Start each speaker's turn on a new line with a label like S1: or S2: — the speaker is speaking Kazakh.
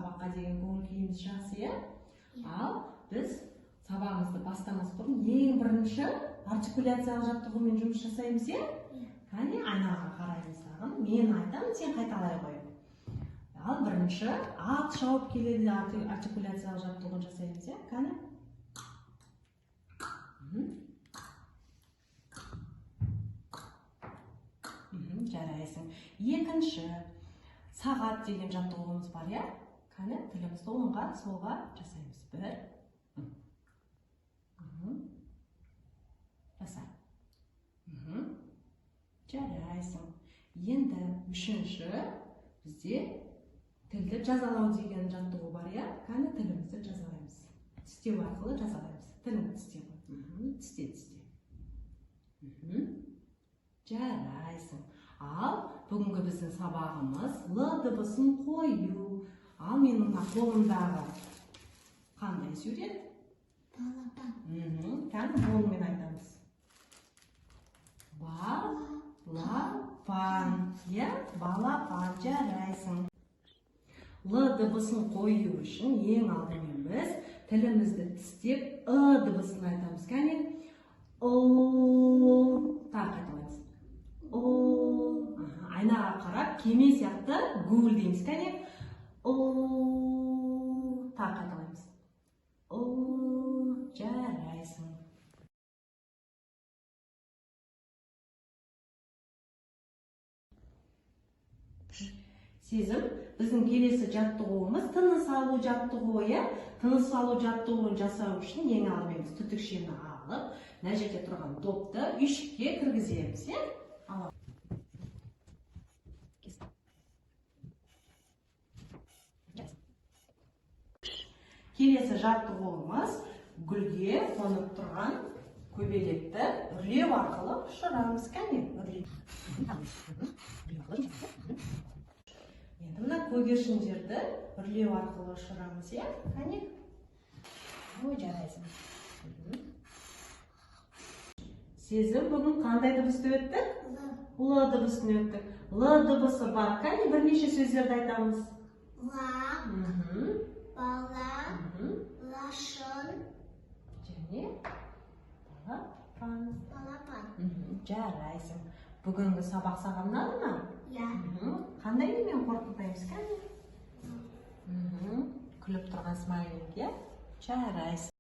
S1: Сабаққа деген көңіл күйіміз жақсы, иә? Ал біз сабағымызды бастамас бұрын ең бірінші артикуляциялық жаттығумен жұмыс жасаймыз, иә?
S2: Иә.
S1: Кәне, айнаға қараймыз дағы. Мен айтамын, сен қайталай ғой. Ал бірінші ат шауып келеді артикуляциялық жаттығуын жасаймыз, иә? Кәне. Жарайсың. Екінші сағат деген жаттығуымыз бар, иә? Кәне, тілімізді оңға, солға жасаймыз. Бір. Жаса. Жарайсың. Енді үшінші бізде тілді жазалау деген жаттығу бар, иә? Кәне, тілімізді жазалаймыз. Тістеу арқылы жазалаймыз. Тіліңді тісте ғой. Тісте, тісте. Жарайсың. Ал бүгінгі біздің сабағымыз л дыбысын қою. Ал менің мына қолымдағы қандай сурет?
S2: Балапан.
S1: Кәне, буынмен айтамыз. Ба-ла-пан. Иә, балапан, жарайсың. Л дыбысын қою үшін ең алдымен біз тілімізді тістеп ы дыбысын айтамыз. Кәне, ы, тағы қайталаймыз. Ы, аха, айнаға қарап кеме сияқты гуілдейміз. Кәне, ы, тағы қайталаймыз. Ы, жарайсың. Сезім, біздің келесі жаттығуымыз тыныс алу жаттығуы, иә? Тыныс алу жаттығуын жасау үшін ең алдымен біз түтікшені алып, мына жерде тұрған допты үйшікке кіргіземіз, иә? Ал. Келесі жаттығуымыз гүлге қонып тұрған көбелекті үрлеу арқылы ұшырамыз. Кәне, үрлей. Енді мына көгершіндерді үрлеу арқылы ұшырамыз, иә? Кәне. Ой, жарайсың. Сезім, бүгін қандай дыбысты өттік?
S2: Л.
S1: Л дыбысын өттік. Л дыбысы бар. Кәне, бірнеше сөздерді айтамыз.
S2: Лақ. Бала. Лашын.
S1: Және балапан.
S2: Балапан.
S1: Жарайсың. Бүгінгі сабақ саған ұнады ма?
S2: Иә.
S1: Қандай немен қорытындылаймыз, кәне? Күліп тұрған смайлик, иә? Жарайсың.